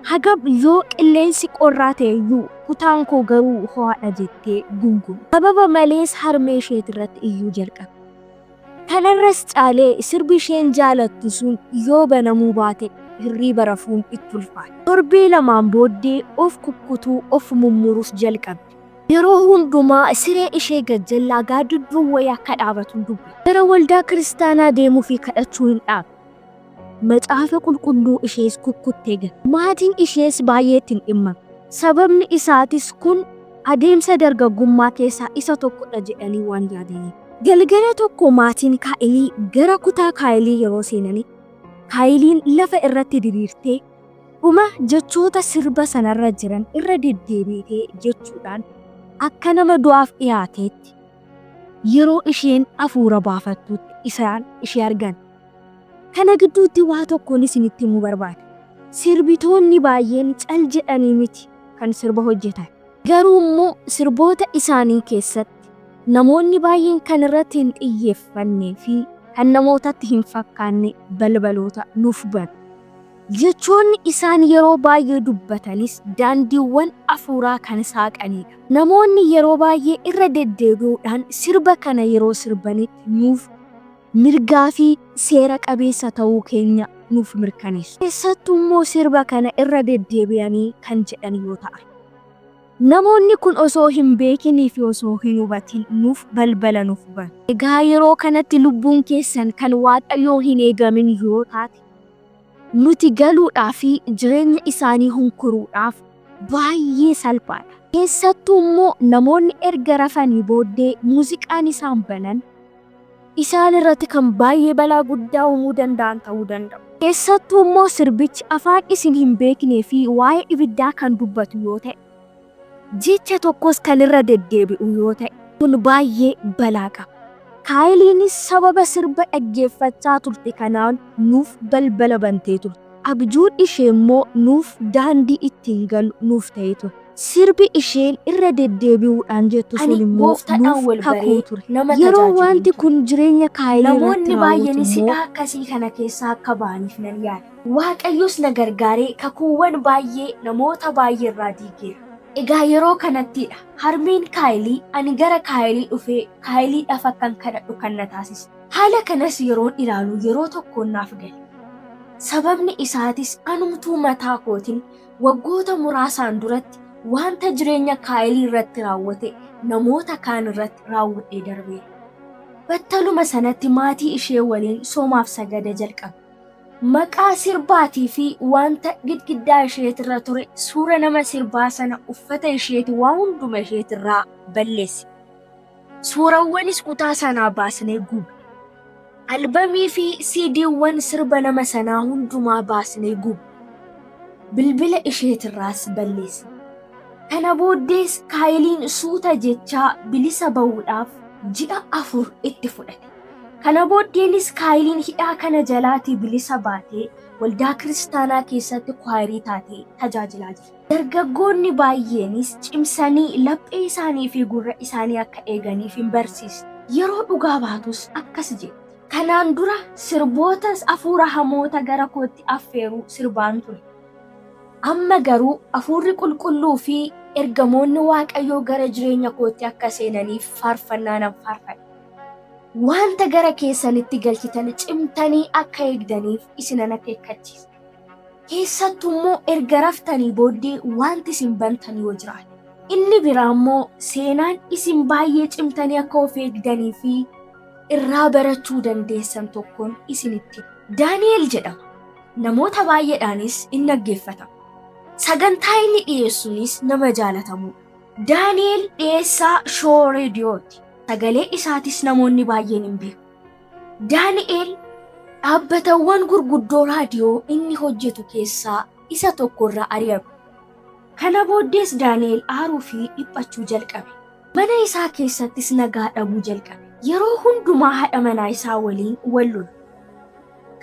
Hagam yoo qilleensi qorraa ta'e iyyuu kutaan koo garuu ho'aadha jettee gungumte. Sababa malees harmee isheetirratti iyyuu jalqabde. Kanarras caalee sirbi isheen jaalattu sun yoo banamuu baate hirriiba rafuun itti ulfaate. Torbee lamaan booddee of kukkutuu, of mummuruus jalqabde. Yeroo hundumaa siree ishee gajjallaa gaaddidduun wayii akka dhaabatu dubbatti. Gara waldaa kiristaanaa deemuu fi kadhachuu hin dhaabne. Macaafa qulqulluu ishees kukkuttee galte. Maatiin ishees baay'ee itti hin dhimmamne. Sababni isaatis kun adeemsa dargaggummaa keessaa isa tokkodha jedhanii waan yaadaniif. Galgala tokko maatiin Kaayilii gara kutaa Kaayilii yeroo seenanitti Kaayiliin lafa irratti diriirtee dhuma jechoota sirba sanarra jiran irra deddeebiitee jechuudhaan akka nama du'aaf dhiyaateetti yeroo isheen hafuura baafattutti isaan ishee argan. Kana gidduutti waa tokkoon isinitti himuu barbaada. Sirbitoonni baay'een cal jedhanii miti kan sirba hojjetan. Garuu immoo sirboota isaanii keessatti namoonni baay'een kan irratti hin xiyyeeffannee fi kan namootatti hin fakkaanne balbaloota nuuf banu. Jechoonni isaan yeroo baay'ee dubbatanis daandiiwwan hafuuraa kan saaqanidha. Namoonni yeroo baay'ee irra deddeebi'uudhaan sirba kana yeroo sirbanitti nuuf mirgaa fi seera qabeessa ta'uu keenya nuuf mirkaneessu. Keessattuu immoo sirba kana irra deddeebi'anii kan jedhan yoo ta'an. Namoonni kun osoo hin beekinii fi osoo hin hubatin nuuf balbala nuuf banu. Egaa yeroo kanatti lubbuun keessan kan Waaqayyoo hin eegamin yoo taate, nuti galuudhaa fi jireenya isaanii hunkuruudhaaf baay'ee salphaadha. Keessattuu immoo namoonni erga rafanii booddee muuziqaan isaan banan isaan irratti kan baay'ee balaa guddaa uumuu danda'an ta'uu danda'u. Keessattuu immoo sirbichi afaan isin hin beeknee fi waa'ee ibiddaa kan dubbatu yoo ta'e, Jecha tokkos kan irra deddeebi'u yoo ta'e kun baay'ee balaa qaba. Kaayiliinis sababa sirba dhaggeeffachaa turte kanaan nuuf balbala bantee turte. Abjuun ishee immoo nuuf daandii ittiin galu nuuf ta'ee ture. Sirbi isheen irra deddeebi'uudhaan jettu Ani sun immoo gooftaadhaan nuuf wal kakuu baree ture. nama Yeroo tajaajiluun wanti ture. kun jireenya Kaayilii irratti Namoonni raawwatu baay'eenis immoo hidhaa akkasii kana keessaa akka ba'aniif nan yaada. Waaqayyos na gargaaree kakuuwwan baay'ee namoota baay'ee irraa diigeera. Egaa yeroo kanattidha harmeen Kaayilii ani gara Kaayilii dhufee Kaayiliidhaaf akkan kadhadhu kan na taasise. Haala kanas yeroon ilaalu yeroo tokkoon naaf gale. Sababni isaatis anumtuu mataa kootiin waggoota muraasaan duratti wanta jireenya Kaayilii irratti raawwate namoota kaan irratti raawwadhee darbeera. Battaluma sanatti maatii ishee waliin soomaaf sagada jalqabe. Maqaa sirbaatii fi wanta gidgiddaa isheetirra ture suura nama sirbaa sana uffata isheeti waa hunduma isheetirraa balleesse. Suurawwanis kutaa sanaa baasnee gubne. Albamii fi siidiiwwan sirba nama sanaa hundumaa baasnee gubne. Bilbila isheetirraas balleesse. Kana booddees Kaayiliin suuta jechaa bilisa ba'uudhaaf ji'a 4 itti fudhate. Kana booddeenis Kaayiliin hidhaa kana jalaatii bilisa baatee waldaa kiristaanaa keessatti kwaayirii taatee tajaajilaa jirti. Dargaggoonni baay'eenis cimsanii laphee isaanii fi gurra isaanii akka eeganiif hin barsiisne. Yeroo dhugaa baatus akkas jetti. Kanaan dura sirboota hafuura hamoota gara kootti affeeruu sirbaan ture. Amma garuu hafuurri qulqulluu fi ergamoonni Waaqayyoo gara jireenya kootti akka seenaniif faarfannaa nan faarfadha. Wanta gara keessanitti galchitan cimtanii akka eegdaniif isinan akeekkachiisa. Keessattuu immoo erga raftanii booddee wanti isin bantan yoo jiraate. Inni biraa immoo seenaan isin baay'ee cimtanii akka of eegdanii fi irraa barachuu dandeessan tokkoon isinitti. Daani'el jedhama. Namoota baay'eedhaanis in dhaggeeffatama. Sagantaa inni dhiyeessuunis nama jaalatamudha. Daani'el dhiyeessaa shoo reediyooti. Sagalee isaatis namoonni baay'een hin beeku. Daani'el dhaabbatawwan gurguddoo raadiyoo inni hojjetu keessaa isa tokko irraa ari'ame. Kana booddees Daani'el aaruu fi dhiphachuu jalqabe. Mana isaa keessattis nagaa dhabuu jalqabe. Yeroo hundumaa haadha manaa isaa waliin wal lola.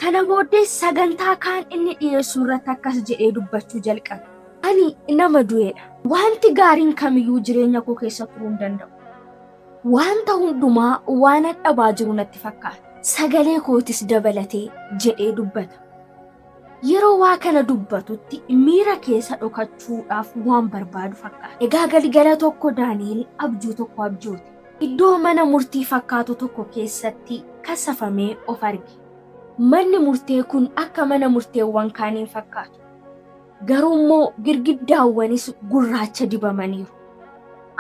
Kana booddees sagantaa kaan inni dhiyeessu irratti akkas jedhee dubbachuu jalqabe. Ani nama du'eedha. Wanti gaariin kamiyyuu jireenya koo keessa turuu hin danda'u. Wanta hundumaa waan dhabaa jiru natti fakkaata. Sagalee kootis dabalatee jedhee dubbata. Yeroo waa kana dubbatutti miira keessa dhokachuudhaaf waan barbaadu fakkaata. Egaa galgala tokko Daani'el abjuu tokko abjoote. Iddoo mana murtii fakkaatu tokko keessatti kasafamee of arge. Manni murtee kun akka mana murteewwan kaaniin fakkaatu. Garuu immoo girgiddaawwanis gurraacha dibamaniiru.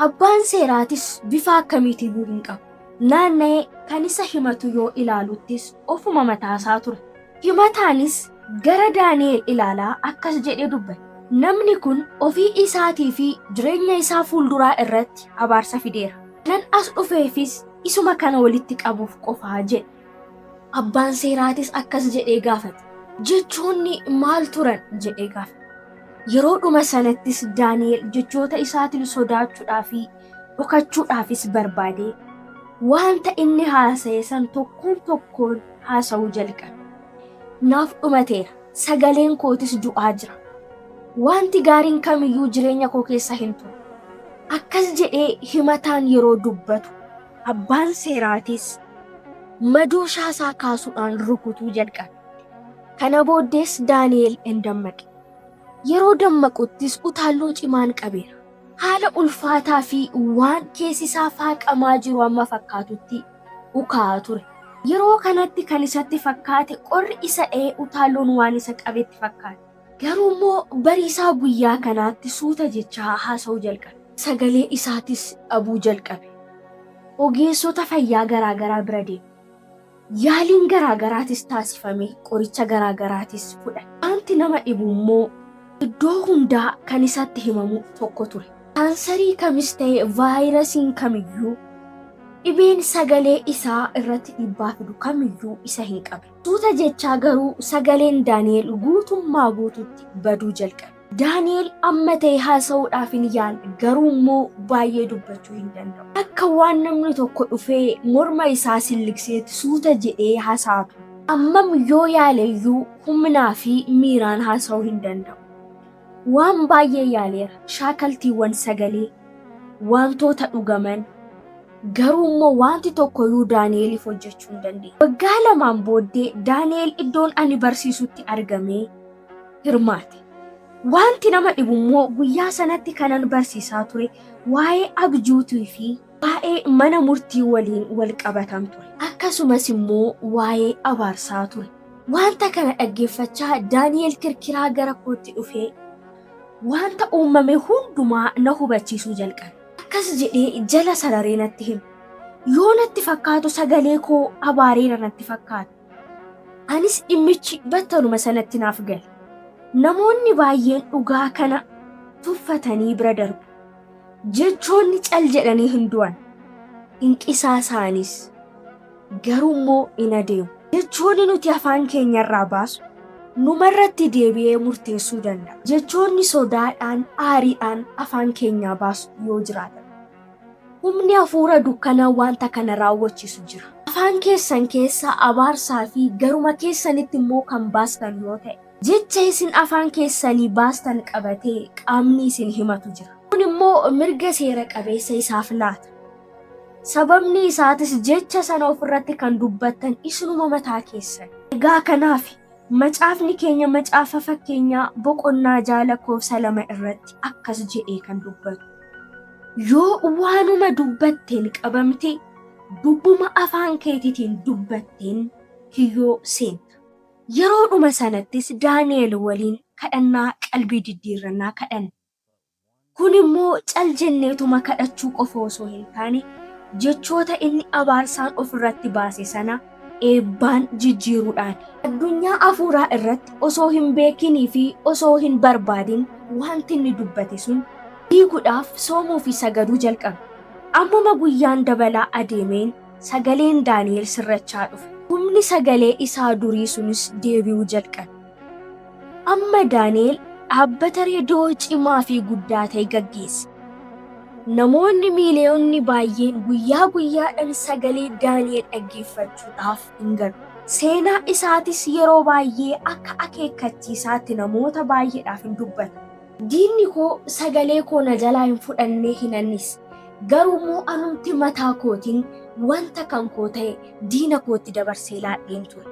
Abbaan seeraatis bifa akkamiitiyyuu hin qabu. Naanna'ee kan isa himatu yoo ilaaluttis ofuma mataasaa ture. Himataanis gara Daani'el ilaalaa akkas jedhee dubbate. Namni kun ofii isaatii fi jireenya isaa fuulduraa irratti abaarsa fideera. Nan as dhufeefis isuma kana walitti qabuuf qofaa jedhe. Abbaan seeraatis akkas jedhee gaafate. Jechoonni maal turan jedhee gaafate. Yeroo dhuma sanattis Daani'el jechoota isaatiin sodaachuudhaa fi dhokachuudhaafis barbaade wanta inni haasa'e san tokkoon tokkoon haasa'uu jalqabe. Naaf dhumateera. Sagaleen kootis du'aa jira. Wanti gaariin kamiyyuu jireenya koo keessa hin turu. Akkas jedhee himataan yeroo dubbatu abbaan seeraatis madooshaa isaa kaasuudhaan rukutuu jalqabe. Kana booddees Daani'el hin dammaqe. Yeroo dammaquttis utaalloo cimaan qabeera. Haala ulfaataa fi waan keessi isaa faaqamaa jiru amma fakkaatutti ukaa'aa ture. Yeroo kanatti kan isatti fakkaate qorri isa dha'ee utaalloon waan isa qabetti fakkaate. Garuu immoo bariisaa guyyaa kanaatti suuta jechaa haasa'uu jalqabe. Sagalee isaatis dhabuu jalqabe. Ogeessota fayyaa garaagaraa bira deeme. Yaaliin garaagaraatis taasifame qoricha garaagaraatis fudhate. Wanti nama dhibu immoo iddoo hundaa kan isatti himamu tokko ture. Kaansarii kamis ta'e vaayirasiin kamiyyuu dhibeen sagalee isaa irratti dhiibbaa fidu kamiyyuu isa hin qabne. Suuta jechaa garuu sagaleen Daani'el guutummaa guututti baduu jalqabe. Daani'el amma ta'e haasa'uudhaaf hin yaala, garuu immoo baay'ee dubbachuu hin danda'u. Akka waan namni tokko dhufee morma isaa sillikseetti suuta jedhee haasa'a ture. Ammam yoo yaale iyyuu humnaa fi miiraan haasa'uu hin danda'u. Waan baay'ee yaaleera. Shaakaltiiwwan sagalee, wantoota dhugaman, garuu immoo wanti tokkoyyuu Daani'eliif hojjechuu hin dandeenye. Waggaa 2n booddee Daani'el iddoon ani barsiisutti argamee hirmaate. Wanti nama dhibu immoo guyyaa sanatti kanan barsiisaa ture waa'ee abjuutii fi waa'ee mana murtii waliin wal qabatan ture. Akkasumas immoo waa'ee abaarsaa ture. Wanta kana dhaggeeffachaa Daani'el kirkiraa gara kootti dhufee wanta uumame hundumaa na hubachiisuu jalqabe. Akkas jedhee jala sararee natti hime. Yoo natti fakkaatu sagalee koo abaareera natti fakkaata. Anis dhimmichi battaluma sanatti naaf gale. Namoonni baay'een dhugaa kana tuffatanii bira darbu. Jechoonni cal jedhanii hin du'an. Hin qisaasa'anis. Garuu immoo in adeemu. Jechoonni nuti afaan keenyarraa baasu numarratti deebi'ee murteessuu danda'a. Jechoonni sodaadhaan, aariidhaan afaan keenyaa baasu yoo jiraatan. Humni hafuura dukkanaa wanta kana raawwachiisu jira. Afaan keessan keessaa abaarsaa fi garuma keessanitti immoo kan baastan yoo ta'e, jecha isin afaan keessanii baastan qabatee qaamni isin himatu jira. Kun immoo mirga seera qabeessa isaaf laata. Sababni isaatis jecha sana ofirratti kan dubbattan isinuma mataa keessan. Egaa kanaaf macaafni keenya macaafa fakkeenyaa boqonnaa 6 lakkoofsa 2 irratti akkas jedhee kan dubbatu. Yoo waanuma dubbatteen qabamte, dubbuma afaan keetiitiin dubbatteen kiyyoo seenta. Yeroodhuma sanattis Daani'el waliin kadhannaa qalbii diddiirrannaa kadhanne. Kun immoo cal jenneetuma kadhachuu qofa osoo hin taane, jechoota inni abaarsaan ofirratti baase sana eebbaan jijjiiruudhaani. Addunyaa hafuuraa irratti osoo hin beekinii fi osoo hin barbaadin wanti inni dubbate sun diiguudhaaf soomuu fi sagaduu jalqabe. Ammuma guyyaan dabalaa adeemeen sagaleen Daani'el sirrachaa dhufe. Humni sagalee isaa durii sunis deebi'uu jalqabe. Amma Daani'el dhaabbata reediyoo cimaa fi guddaa ta'e gaggeessa. Namoonni miiliyoonni baay'een guyyaa guyyaadhaan sagalee Daani'el dhaggeeffachuudhaaf hin galu. Seenaa isaatis yeroo baay'ee akka akeekkachiisaatti namoota baay'eedhaaf hin dubbata. Diinni koo sagalee koo na jalaa hin fudhannee hin annis. Garuu immoo anumti mataa kootiin wanta kan koo ta'e diina kootti dabarsee laadheen ture.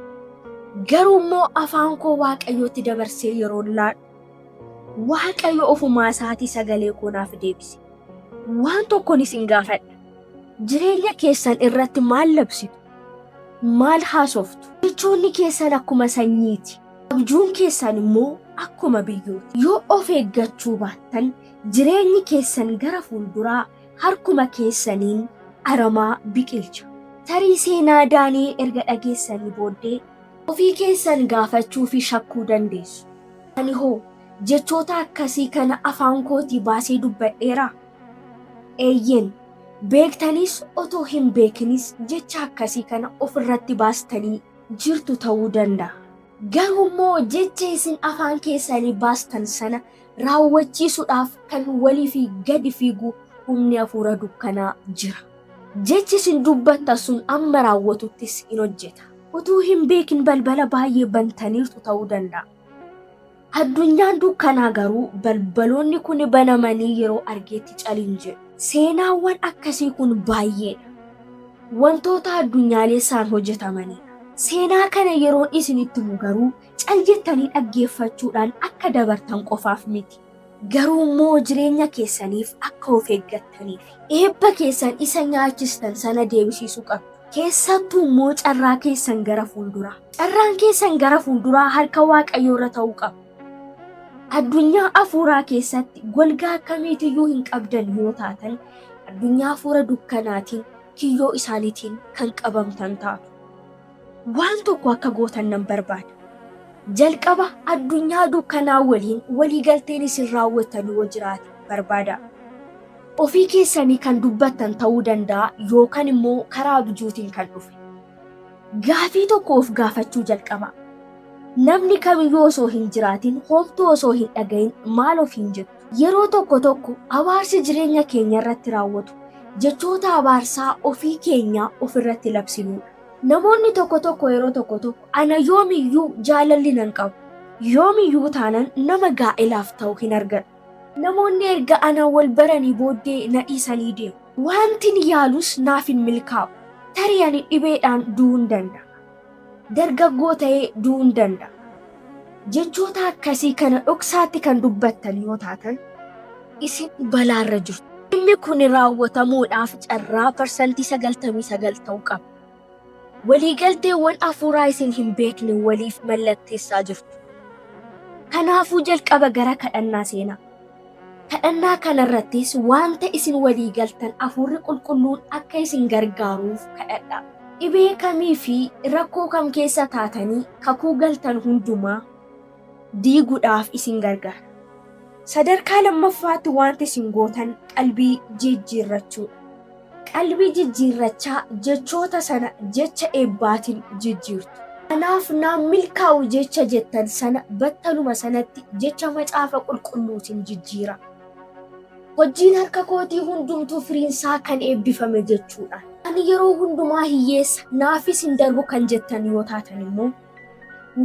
Garuu immoo afaan koo Waaqayyootti dabarsee yeroon laadhu, Waaqayyo ofumaa isaatii sagalee koo naaf deebise. Waan tokkon isin gaafadha. Jireenya keessan irratti maal labsitu? Maal haasoftu? Jechoonni keessan akkuma sanyiiti. Abjuun keessan immoo akkuma biyyooti. Yoo of eeggachuu baattan jireenyi keessan gara fuulduraa harkuma keessaniin aramaa biqilcha. Tarii seenaa Daani'el erga dhageessanii booddee ofii keessan gaafachuu fi shakkuu dandeessu. Ani hoo jechoota akkasii kana afaan kootii baasee dubbadheeraa? Eeyyeen, beektanis otoo hin beekinis jecha akkasii kana ofirratti baastanii jirtu ta'uu danda'a. Garuu immoo jecha isin afaan keessanii baastan sana raawwachiisuudhaaf kan walii fi gadi fiigu humni hafuura dukkanaa jira. Jechi isin dubbattan sun amma raawwatuttis in hojjeta. Utuu hin beekin balbala baay'ee bantaniirtu ta'uu danda'a. Addunyaan dukkanaa garuu balbaloonni kun banamanii yeroo argeetti cal hin jedhu. Seenaawwan akkasii kun baay'eedha. Wantoota addunyaalessaan hojjetamanidha. Seenaa kana yeroon isinitti himu garuu cal jettanii dhaggeeffachuudhaan akka dabartan qofaaf miti. Garuu immoo jireenya keessaniif akka of eeggattaniif. Eebba keessan isa nyaachistan sana deebisiisuu qabdu. Keessattuu immoo carraa keessan gara fuulduraa. Carraan keessan gara fuulduraa harka Waaqayyoo irra ta'uu qaba. Addunyaa hafuuraa keessatti golgaa akkamiitiyyuu hin qabdan yoo taatan, addunyaa hafuura dukkanaatiin kiyyoo isaaniitiin kan qabamtan taatu. Waan tokko akka gootan nan barbaada. Jalqaba addunyaa dukkanaa waliin waliigalteen isin raawwattan yoo jiraate barbaadaa. Ofii keessanii kan dubbattan ta'uu danda'a yookaan immoo karaa abjuutiin kan dhufe. Gaafii tokko of gaafachuu jalqabaa. Namni kamiyyuu osoo hin jiraatin, homtuu osoo hin dhagahin maal ofiin jettu? Yeroo tokko tokko abaarsi jireenya keenya irratti raawwatu jechoota abaarsaa ofii keenyaa ofirratti labsinuudha. Namoonni tokko tokko yeroo tokko tokko ana yoomiyyuu jaalalli nan qabu. Yoomiyyuu taanan nama gaa'elaaf ta'u hin argadhu. Namoonni erga ana wal baranii booddee na dhiisanii deemu. Wantin yaalus naaf hin milkaa'u. Tarii ani dhibeedhaan du'uu hin danda'a. Dargaggoo ta'ee du'uu hin danda'a. Jechoota akkasii kana dhoksaatti kan dubbattan yoo taatan isin balaarra jirtu. Dhimmi kun raawwatamuudhaaf carraa 99% ta'uu qaba. Waliigalteewwan hafuuraa isin hin beekne waliif mallatteessaa jirtu. Kanaafuu jalqaba gara kadhannaa seenaa. Kadhannaa kanarrattis wanta isin waliigaltan hafuurri qulqulluun akka isin gargaaruuf kadhadhaa. Dhibee kamii fi rakkoo kam keessa taatanii kakuu galtan hundumaa diiguudhaaf isin gargaara. Sadarkaa lammaffaatti wanti isin gootan qalbii jijjiirrachuudha. Qalbii jijjiirrachaa jechoota sana jecha eebbaatiin jijjiirtu. Kanaaf naan milkaa'u jecha jettan sana battaluma sanatti jecha macaafa qulqulluutiin jijjiira. Hojiin harka kootii hundumtuu firiinsaa kan eebbifame jechuudha. Ani yeroo hundumaa hiyyeessa naafis hin darbu kan jettan yoo taatan immoo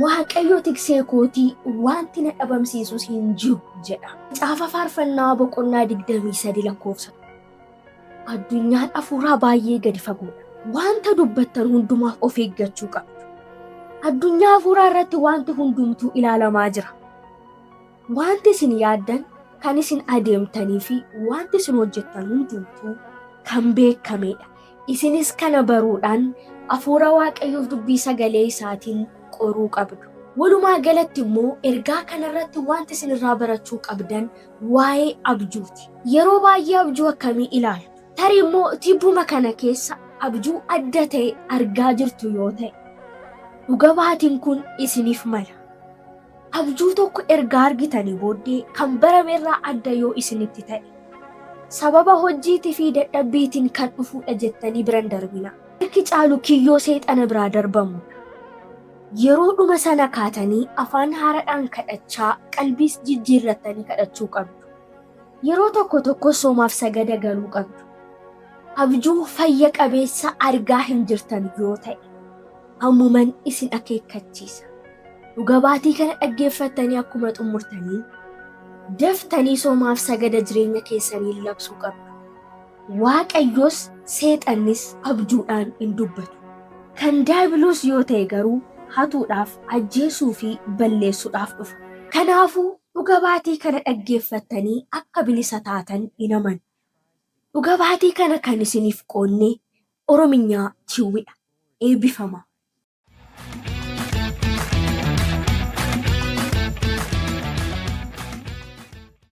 Waaqayyo tiksee kootii wanti na dhabamsiisus hin jiru jedha. Macaafa faarfannaa boqonnaa 23 lakkoofsa. Addunyaan hafuuraa baay'ee gadi fagoodha. Wanta dubbattan hundumaaf of eeggachuu qabdu. Addunyaa hafuuraa irratti wanti hundumtuu ilaalamaa jira. Wanti isin yaaddan, kan isin adeemtanii fi wanti isin hojjettan hundumtuu kan beekamedha. Isinis kana baruudhaan hafuura Waaqayyoof dubbii sagalee isaatiin qoruu qabdu. Walumaa galatti immoo ergaa kanarratti wanti isin irraa barachuu qabdan waa'ee abjuuti. Yeroo baay'ee abjuu akkamii ilaaltu? Tarii immoo tibbuma kana keessa abjuu adda ta'e argaa jirtu yoo ta'e dhuga baatiin kun isiniif mala. Abjuu tokko ergaa argitanii booddee kan barame irraa adda yoo isinitti ta'e sababa hojiitii fi dadhabbiitiin kan dhufuudha jettanii biran darbina. Harki caalu kiyyoo seexana biraa darbamudha. Yeroo dhuma sana kaatanii afaan haaraadhaan kadhachaa qalbiis jijjiirrattanii kadhachuu qabdu. Yeroo tokko tokko soomaaf sagada galuu qabdu. Abjuu fayya qabeessa argaa hin jirtan yoo ta'e ammuman isin akeekkachiisa. Dhuga baatii kana dhaggeeffattanii akkuma xumurtanii daftanii soomaaf sagada jireenya keessanii labsuu qabdu. Waaqayyos seexannis abjuudhaan hin dubbatu. Kan daabiloos yoo ta'e garuu hatuudhaaf, ajjeesuu fi balleessuudhaaf dhufa. Kanaafuu dhuga baatii kana dhaggeeffattanii akka bilisa taatan hin amanu. Dhuga baatii kana kan isiniif qoonne Orominyaa Tiwwidha. Eebbifama.